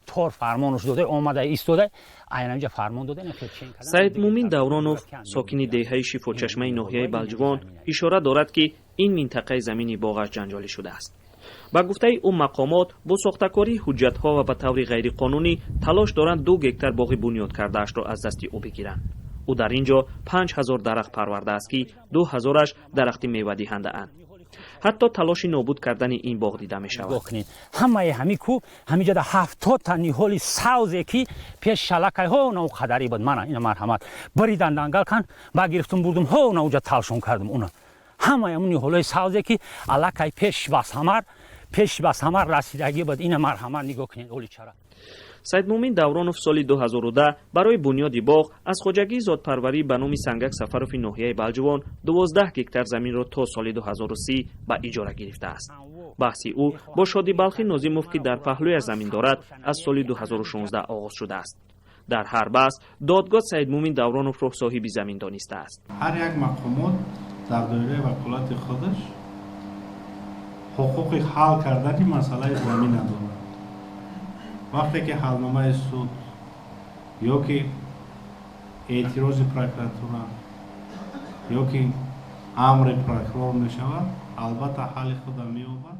Тор фармонаш дода, омада истода, айнамҷа фармон дода. Саидмумин Давронов, сокини деҳаи Шифочашмаи ноҳияи Балҷувон, ишора дорад, ки ин минтақаи замини боғаш ҷанҷолӣ шудааст. Ба гуфтаи ӯ, мақомот бо сохтакории ҳуҷҷатҳо ва ба таври ғайриқонунӣ талош доранд 2 гектар боғи бунёд кардаашро аз дасти ӯ бигиранд. Ӯ дар ин ҷо 5000 дарахт парвардааст, ки 2000-аш дарахти мевадиҳандаанд. Ҳатто талоши нобуд кардани ин боғ дида мешавад. Ҳамаи ҳами ку ҳамиҷода 70-та ниҳоли савзе, ки пеш шалакайҳо нав қадарӣ буд, мана ина, марҳамат, биридан, дангал кан ба гирифтум, бурдум, ҳо науҷа талшон кардум. Уна ҳамаи ҳамун ниҳолҳои савзе, ки аллакай пеш ба самар расидагӣ буд, ина, марҳамат, нигоҳ кунед, оли чара. Саидмумин Давронов соли 2010 барои бунёди боғ аз хоҷагии зодпарварӣ ба номи Сангак Сафарови ноҳияи Балҷувон 12 гектар заминро то соли 2030 ба иҷора гирифтааст. Баҳси ӯ бо Шодибалхи Нозимов, ки дар паҳлӯяш замин дорад, аз соли 2016 оғоз шудааст. Дар ҳар баҳс додгоҳ Саидмумин Давроновро соҳиби замин донистааст. Ҳар як мақомот дар доираи ваколати худаш ҳуқуқи ҳал кардани масъалаи замина дорад. Вақте ки ҳалномаи суд ё ки эътирози прокуратура ё ки амри прокурор мешавад, албатта, ҳалли худа меёбад.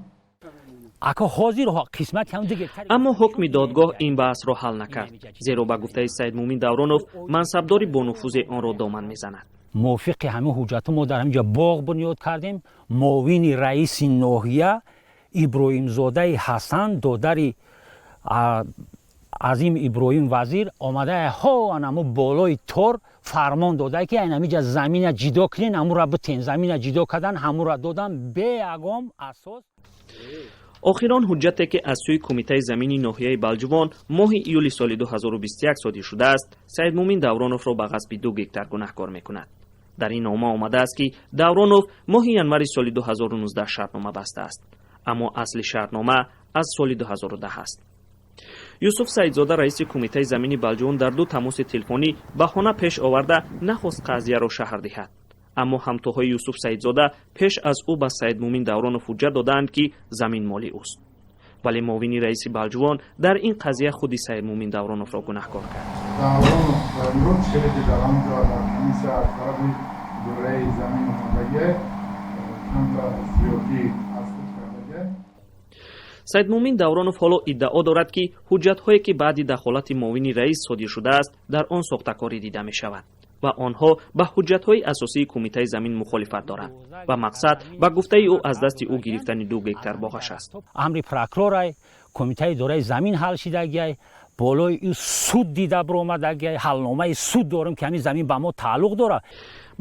Ако ҳозир қисмати ҳам 2 гектар. Аммо ҳукми додгоҳ ин баҳсро ҳал накард, зеро, ба гуфтаи Саидмумин Давронов, мансабдори бонуфузе онро доман мезанад. Мувофиқи ҳамин ҳуҷҷатҳо мо дар ҳаминҷа боғ бунёд кардем. Муовини раиси ноҳия Иброҳимзодаи Ҳасан, додари Азим Иброҳим вазир, омада, ҳо анамо болои тор фармон дода, ки айнамиҷа замина ҷидо кунен, ҳамура битен. Замина ҷидо кардан, ҳамура додан бе ягон асос. Охирон ҳуҷҷате, ки аз сӯи Кумитаи замини ноҳияи Балҷувон моҳи июли соли 2021 содир шудааст, Саидмумин Давроновро ба ғасби 2 гектар гунаҳкор мекунад. Дар ин нома омадааст, ки Давронов моҳи январи соли 2019 шартнома бастааст, аммо асли шартнома аз соли 2010 аст. Юсуф Саидзода, раиси Кумитаи замини Балҷувон, дар ду тамоси телефонӣ баҳона пеш оварда, нахост қазияро шарҳ диҳад. Аммо ҳамтоҳои Юсуф Саидзода пеш аз ӯ ба Саидмумин Давронов ҳуҷҷат додаанд, ки замин моли ӯст. Вале муовини раиси Балҷувон дар ин қазия худи Саидмумин Давроновро гунаҳкор кард. Давронов имрӯз шериди дар он ҷо дар комиссия аз тарафи идораи замин омадагӣ камтар зиёдӣ аз худ кардагӣ. Саидмумин Давронов ҳоло иддао дорад, ки ҳуҷҷатҳое, ки баъди дахолати муовини раис содир шудааст, дар он сохтакорӣ дида мешавад ва онҳо ба ҳуҷҷатҳои асосии Кумитаи замин мухолифат доранд ва мақсад, ба гуфтаи ӯ, аз дасти ӯ гирифтани 2 гектар боғаш аст. Амри прокурорай, Кумитаи идораи замин ҳал шидагиай, болои ӯ суд дида биромадагиай, ҳалномаи суд дорем, ки ҳамин замин ба мо тааллуқ дорад.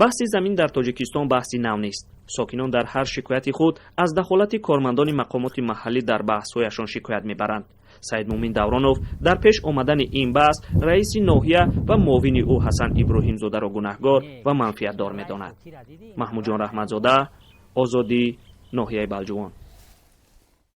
Баҳси замин дар Тоҷикистон баҳси нав нест. Сокинон дар ҳар шикояти худ аз дахолати кормандони мақомоти маҳаллӣ дар баҳсҳояшон шикоят мебаранд. Саидмумин Давронов дар пеш омадани ин баҳс раиси ноҳия ва муовини ӯ Ҳасан Иброҳимзодаро гунаҳгор ва манфиатдор медонад. Маҳмудҷон Раҳматзода, Озодӣ, ноҳияи Балҷувон.